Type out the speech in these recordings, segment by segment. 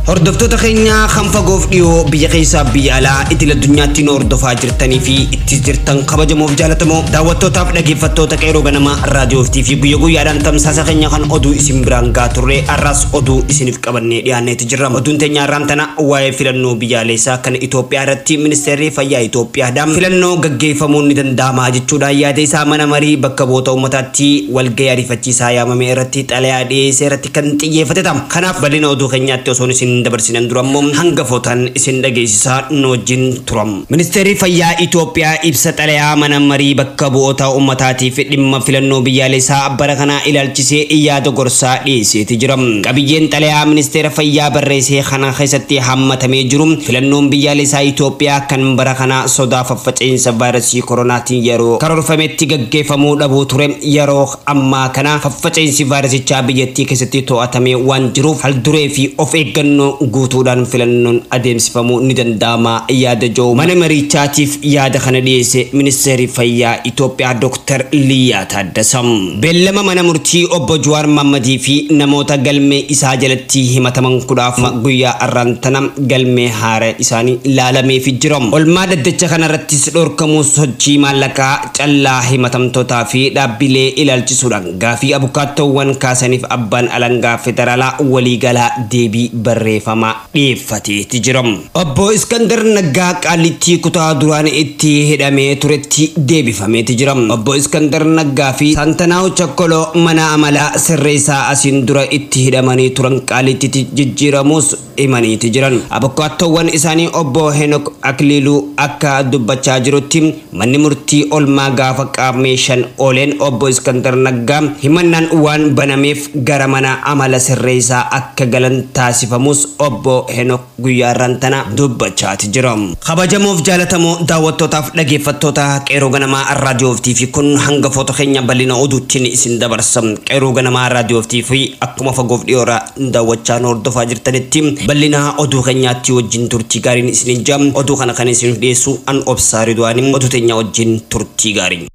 Hordoftoota keenya kan fagoof dhiyoo biyya keessaa biyya alaa idil addunyaatti nu hordofaa jirtanii fi itti jirtan kabajamoof jaalatamoo daawwattootaaf dhaggeeffattoota Qeerroo Ganamaa raadiyoo fi guyya guyyaadhaan tamsaasa keenya kan oduu isin biraan gahaa turre har'as oduu isiniif qabannee dhiyaanneeti jirra. Oduun teenya har'aan tana waa'ee filannoo biyyaalessaa kan Itoophiyaa irratti ministeerri fayyaa Itoophiyaadhaan filannoo gaggeeffamuun ni danda'ama jechuudhaan yaada isaa mana marii bakka bu'oota uummataatti walgahii ariifachiisaa yaamame irratti xalayaa dhiyeessee irratti kan xiyyeeffate ta'a. Kanaaf bal'ina oduu keenyaatti osoo isin dabarsinan dura immoo hangafootaan isin dhageessisaa nu wajjin turam. Ministeerri fayyaa Itoophiyaa ibsa xalayaa mana marii bakka bu'oota uummataatiif dhimma filannoo biyyaalessaa bara kanaa ilaalchisee yaada gorsaa dhiyeesseeti jira. Qabiyyeen xalayaa ministeera fayyaa barreessee kana keessatti hammatamee jiru filannoon biyyaalessaa Itoophiyaa kan bara kanaa sodaa faffaca'iinsa vaayirasii koronaatiin yeroo karoorfametti gaggeeffamuu dhabuu ture yeroo ammaa kana faffaca'iinsi vaayirasichaa biyyattii keessatti to'atamee waan jiruuf halduree fi of eeggannoo guutuudhaan filannoon adeemsifamuu ni danda'ama yaada jiru. Mana marichaatiif yaada kana dhiyeesse ministeerri fayyaa Itoophiyaa Dr. Liyaa Taaddasa. Beellama mana murtii obbo Jawaar Mahammadii fi namoota galmee isaa jalatti himataman 14 guyyaa har'aan tana galmee haaraa isaanii ilaalameef jira. Olmaa daddacha kanarrattis dhorkamuu sochii maallaqaa callaa himatamtootaa fi dhaabbilee ilaalchisuudhaan gaafii abukaattoowwan kaasaniif abbaan alangaa federaalaa waliigalaa deebii barreeffamaa dhiyeeffateeti jira. Obbo Iskandar Naggaa Qaallittii kutaa duraan itti hidhamee turetti deebifameeti jira. Obbo Iskandar Naggaa fi Saantanaaw Chakkoloo mana amalaa sirreessaa asiin dura itti hidhamanii turan Qaallittiitti jijjiiramuus himaniiti jiran. Abukaattoowwan isaanii obbo Henok Akiliiluu akka dubbachaa jirutti manni murtii olmaa gaafa qaamee 5 ooleen obbo Iskandar Naggaa himannaan waan banameef gara mana amala sirreessaa akka galan taasifamus obbo Henok guyyaarraan tana dubbachaati jira. Kabajamoof jaalatamoo daawwattootaaf dhaggeeffattoota Qeerroo Ganamaa raadiyoo fi kun hangafoota keenya bal'ina oduutiin isin dabarsa. Qeerroo Ganamaa raadiyoo fi akkuma fagoof dhiyoorraa daawwachaa nu hordofaa jirtanitti bal'ina oduu keenyaatti wajjin turtii gaariin isin jam. Oduu kana kan isiniif dhiyeessu an Obsaa Ridwaanii oduu teenya wajjin turtii gaarii.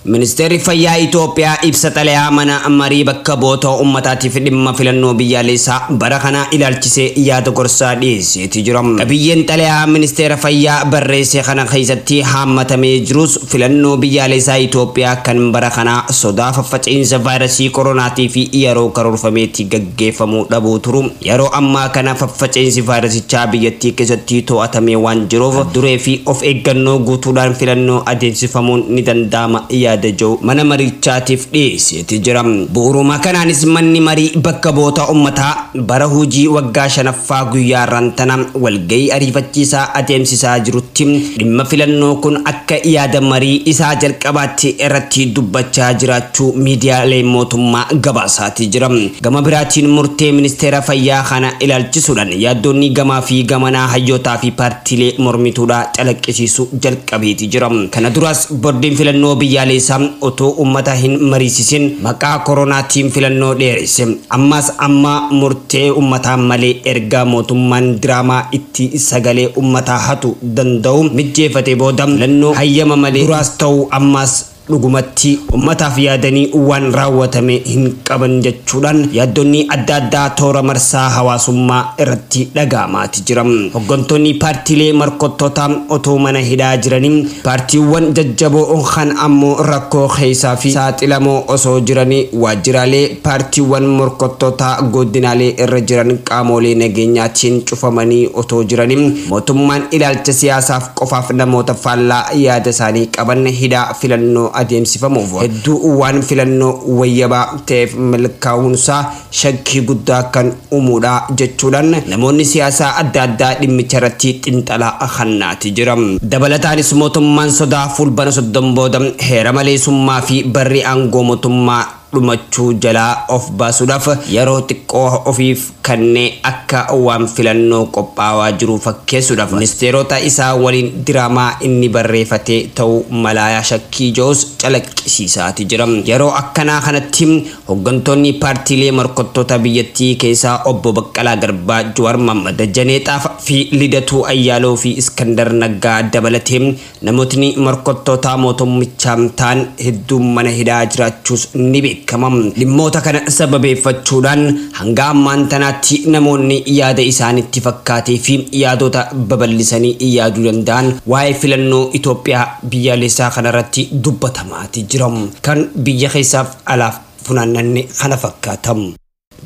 Ministeerri fayyaa Itoophiyaa ibsa xalayaa mana marii bakka bu'oota uummataatiif dhimma filannoo biyyaalessaa bara kana ilaalchisee yaada gorsaa dhiyeesseeti jira. Qabiyyeen xalayaa ministeera fayyaa barreesse kana keessatti hammatamee jirus filannoo biyyaalessaa Itoophiyaa kan bara kanaa sodaa faffaca'iinsa vaayirasii koronaatii fi yeroo karoorfameetti gaggeeffamuu dhabuu turu. Yeroo ammaa kana faffaca'iinsi vaayirasichaa biyyattii keessatti to'atamee waan jiruuf duree fi of eeggannoo guutuudhaan filannoo adeemsifamuun ni danda'ama yaada jiru mana marichaatiif dhiyeesseeti jira. Bu'uuruma kanaanis manni marii bakka bu'oota uummataa bara hojii waggaa 5ffaa guyyaa har'aan tana walgahii ariifachiisaa adeemsisaa jirutti dhimma filannoo kun akka yaada marii isaa jalqabaatti irratti dubbachaa jiraachuu miidiyaalee mootummaa gabaasaati jira. Gama biraatiin murtee ministeera fayyaa kana ilaalchisuudhaan yaaddoonni gamaa fi gamanaa hayyootaa fi paartiilee mormituudhaa calaqqisiisuu jalqabeeti jira. Kana duras boordiin filannoo biyyaalessaa otoo uummata hin mariisisin maqaa koronaatiin filannoo dheeresse. Ammas amma murtee uummataa malee ergaa mootummaan diraamaa itti sagalee uummataa hatu danda'u mijjeeffate booda filannoo hayyama malee duraas ta'u ammas dhugumatti uummataaf yaadanii waan raawwatame hin qaban jechuudhaan yaaddoonni adda addaa toora marsaa hawaasummaa irratti dhaga'amaati jira. Hooggantoonni paartiilee morkattoota otoo mana hidhaa jiranii paartiiwwan jajjaboo kan ammoo rakkoo keessaa fi saaxilamoo osoo jiranii waajjiraalee paartiiwwan morkattoota godinaalee irra jiran qaamolee nageenyaatiin cufamanii otoo jiranii mootummaan ilaalcha siyaasaaf qofaaf namoota faallaa yaada isaanii qaban hidhaa filannoo adeemsifamuuf hedduu waan filannoo wayyabaa ta'eef milkaa'uunsaa shakkii guddaa kan uumuudha jechuudhaan namoonni siyaasaa adda addaa dhimmicha irratti xiinxalaa hannaati jira. Dabalataanis mootummaan sodaa fulbana 30 booda heera maleessummaa fi barri aangoo mootummaa dhumachuu jalaa of baasuudhaaf yeroo xiqqoo ofiif kanneen akka waan filannoo qophaawaa jiru fakkeessuudhaaf ministeerota isaa waliin diraamaa inni barreeffate ta'uu malaayaa shakkii joos calaqqisiisaati jira. Yeroo akkanaa kanatti hooggantoonni paartiilee morkattoota biyyattii keessaa obbo Baqqalaa Garbaa, Jawaar Mohammad, Dajanee Xaafaa fi Lidatuu Ayyaaloo fi Iskandar Naggaa dabalatee namootni morkattoota mootummichaa ta'an hedduun mana hidhaa jiraachuus ni beekama. beekama. Dhimmoota kana sababeeffachuudhaan hanga ammaan tanaatti namoonni yaada isaanitti fakkaatee fi yaadota babal'isanii yaaduu danda'an waa'ee filannoo Itoophiyaa biyyaalessaa kanarratti dubbatamaati jira. Kan biyya keessaaf alaaf funaannanne kana fakkaatamu.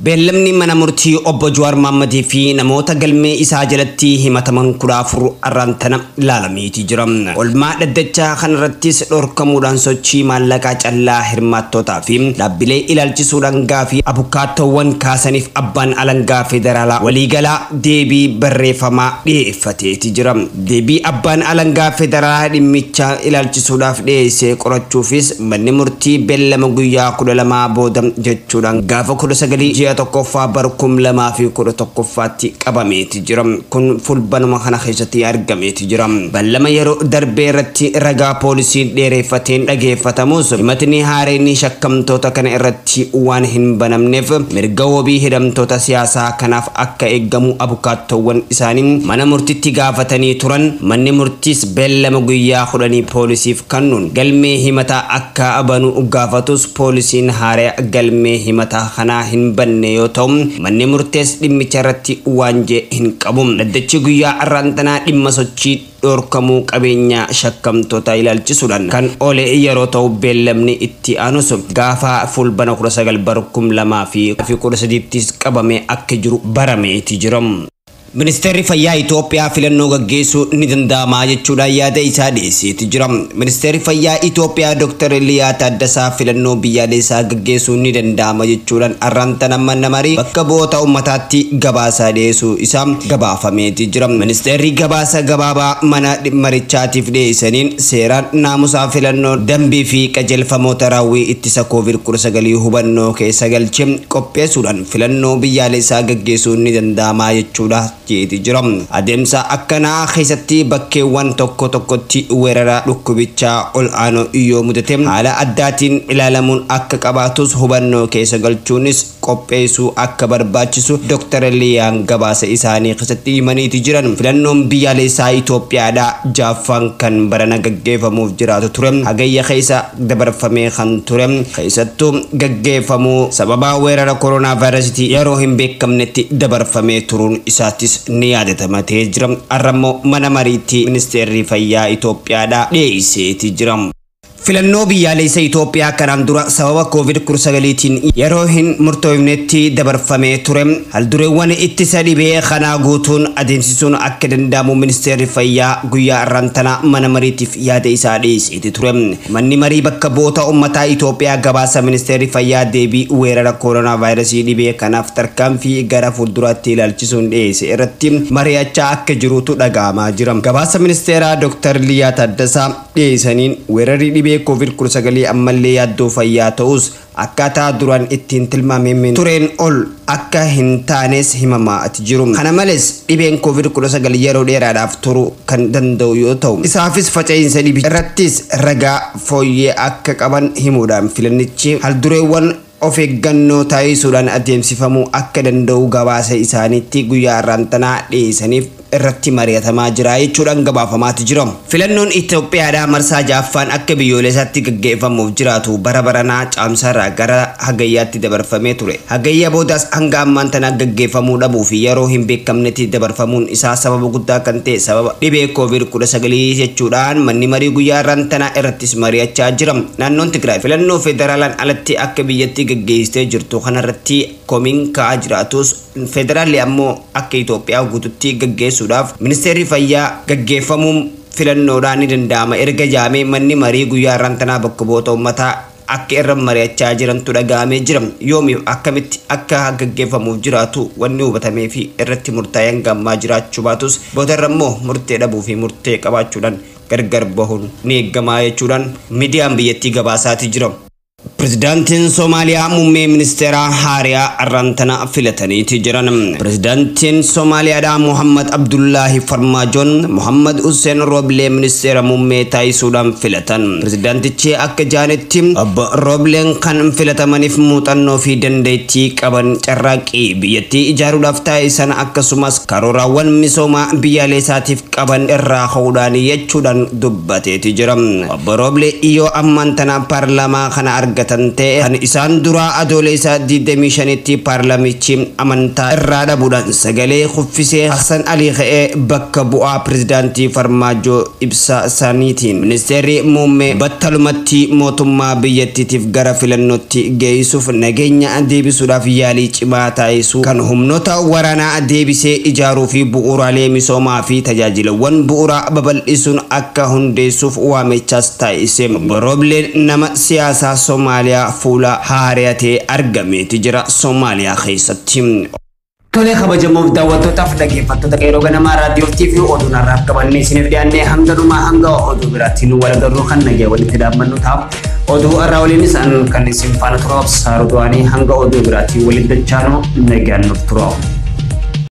Beellamni mana murtii obbo Jawaar Mohammadii fi namoota galmee isaa jalatti himataman 14 arraan tana ilaalameeti jira. Olmaa dhaddachaa kanarrattis dhorkamuudhaan sochii maallaqaa callaa hirmaattootaa fi dhaabbilee ilaalchisuudhaan gaafii abukaattoowwan kaasaniif abbaan alangaa federaalaa waliigalaa deebii barreeffamaa dhiyeeffateeti jira. Deebii abbaan alangaa federaalaa dhimmicha ilaalchisuudhaaf dhiyeessee qorachuufis manni murtii beellama guyyaa 12 booda jechuudhaan gaafa 19 ji'a tokkoffaa bara 2011tti qabameeti jira. Kun fulbanuma kana keessatti argameeti jira. Beellama yeroo darbee irratti ragaa poolisiin dheereffateen dhageeffatamus himatni haareen shakkamtoota kana irratti waan hin banamneef mirga wabii hidhamtoota siyaasaa kanaaf akka eeggamu abukaattoowwan isaanii mana murtitti gaafatanii turan. Manni murtiis beellama guyyaa 10 poolisiif kennuun galmee himataa akka banu gaafatus poolisiin haaraa galmee himataa kanaa hin banne yoo ta'u manni murtees dhimmicha irratti waan jee hin qabu. Dhaddachi guyyaa har'aan tanaa dhimma sochii dhorkamuu qabeenya shakkamtoota ilaalchisuudhaan kan oole yeroo ta'u beellamni itti aanus gaafa fulbana 19 bara 2013 qabamee akka jiru barameeti jira. Ministeerri Fayyaa Itoophiyaa filannoo gaggeessuu ni danda'ama jechuudhaan yaada isaa dhiyeesseeti jira. Ministeerri Fayyaa Itoophiyaa Dr. Liyaa Taaddasaa filannoo biyyaalessaa gaggeessuu ni danda'ama jechuudhaan har'aan tana mana marii bakka bu'oota uummataatti gabaasa dhiyeessuu isaa gabaafameeti jira. Ministeerri gabaasa gabaabaa mana marichaatiif dhiyeessaniin seeraan naamusaa filannoo dambii fi qajeelfamoota raawwii ittisa COVID-19 hubannoo keessa galchee qopheessuudhaan filannoo biyyaalessaa gaggeessuu ni danda'ama jechuudha jeeti jira. Adeemsa akkanaa keessatti bakkeewwan tokko tokkotti weerara dhukkubichaa ol aanoo yoo mudate haala addaatiin ilaalamuun akka qabaatus hubannoo keessa galchuunis qopheessuu akka barbaachisu Dr. Liyaan gabaasa isaanii keessatti himaniiti jiran. Filannoon biyyaalessaa Itoophiyaadhaa jaaffaan kan barana gaggeeffamuuf jiraatu ture. Hagayya keessa dabarfamee kan ture keessattuu gaggeeffamuu sababa weerara koronaa vaayirasiitii yeroo hin beekamnetti dabarfamee turuun isaattis ni yaadatamatee jira. Har'ammoo mana mariitti ministeerri fayyaa Itoophiyaadhaa dhiyeesseeti jira. Filannoo biyyaalessa Itoophiyaa kanaan dura sababa COVID-19tiin yeroo hin murtoofnetti dabarfamee ture. Haldureewwan ittisa dhibee kanaa guutuun adeemsisuun akka danda'amu ministeerri fayyaa guyyaa har'aan tana mana mariitiif yaada isaa dhiyeesseeti ture. Manni marii bakka bu'oota uummataa Itoophiyaa gabaasa ministeerri fayyaa deebii weerara koronaa vaayirasii dhibee kanaaf tarkaanfii gara fuulduraatti ilaalchisuun dhiyeesse irratti mari'achaa akka jirutu dhaga'amaa jira. Gabaasa ministeeraa Dr. Liyaa Taaddasaa dhiyeessaniin weerarri dhibee COVID-19 ammallee yaaddoo fayyaa ta'us akkaataa duraan ittiin tilmaamame tureen ol akka hin taanes himamaa jiru. Kana malees dhibeen COVID-19 yeroo dheeraadhaaf turuu kan danda'u yoo ta'u isaafis faca'insa dhibee irrattis ragaa fooyyee akka qaban himuudhaan filannichi haldureewwan of eeggannoo taasisuudhaan adeemsifamuu akka danda'u gabaasa isaaniitti guyyaa har'aan tanaa dhiyeessaniif irratti mari'atamaa jira jechuudhaan gabaafamaati jira. Filannoon Itoophiyaadhaa marsaa ja'affaan akka biyyoolessaatti gaggeeffamuuf jiraatu bara baranaa caamsaarraa gara hagayyaatti dabarfamee ture. Hagayya boodaas hanga ammaan tanaa gaggeeffamuu dhabuu fi yeroo hin beekamnetti dabarfamuun isaa sababa guddaa kan ta'e sababa dhibee COVID-19 jechuudhaan manni marii guyyaa har'aan tanaa irrattis mari'achaa jira. Naannoon Tigraay filannoo federaalaan alatti akka biyyatti gaggeessitee jirtu kanarratti komiin ka'aa jiraatus federaalli ammoo akka Itoophiyaa guututti gaggeessuudhaaf ministeerri fayyaa gaggeeffamuun filannoodhaan ni danda'ama erga jaamee manni marii guyyaa har'aan tanaa bakka bu'oota uummataa akka irra mari'achaa jirantu dhaga'amee jira. Yoomiif akkamitti akka gaggeeffamuuf jiraatu wanni hubatamee fi irratti murtaa'ee hanga ammaa jiraachuu baatus boodarra immoo murtee dhabuu fi murtee qabaachuudhaan gargar bahuun ni eegamaa jechuudhaan miidiyaan biyyattii gabaasaati jira. Pirezidaantiin Soomaaliyaa muummee ministeeraa Haariyaa har'aan tana filataniiti jiran. Pirezidaantiin Soomaaliyaadhaa Muhammad Abdullaahi Farmaajoon Muhammad Hussein Rooblee ministeera muummee taasisuudhaan filatan. Pirezidaantichi akka jaanitti obbo Roobleen kan filatamaniif muuxannoo fi dandeettii qaban carraaqqii biyyattii ijaaruudhaaf taasisan akkasumas karooraawwan misoomaa biyyaalessaatiif qaban irraa ka'uudhaan jechuudhaan dubbateeti jira. Obbo Rooblee yoo ammaan tana paarlaamaa kana argatan filatan ta'e kan isaan duraa Adoolessa 25tti paarlaamichi amantaa irraa dhabuudhaan sagalee kuffisee Hassan Alii ka'ee bakka bu'aa pirezidaantii Farmaajoo ibsa isaaniitiin ministeerri muummee battalumatti mootummaa biyyattiitiif gara filannootti geessuuf nageenya deebisuudhaaf yaalii cimaa taasisuu kan humnoota waraanaa deebisee ijaaruu fi bu'uuraalee misoomaa fi tajaajilawwan bu'uuraa babal'isuun akka hundeessuuf waamichaas taasise. Roobleen nama siyaasaa Somaaliyaa fuula haariyatee argameeti jira Somaaliyaa keessatti. Tolee, kabajamoof daawwattootaaf dhaggeeffattoota Qeerroo Ganamaa raadiyoo fi oduun har'aaf qabannee isiniif dhiyaannee hanga dhumaa, hanga oduu biraatti nu wal agarru kan nagee walitti dhaabbannu ta'a. Oduu har'aa waliinis kan isin faana tura Obsaa Ruduwaanii, hanga oduu biraatti walitti dachaanu nagaan nuuf tura.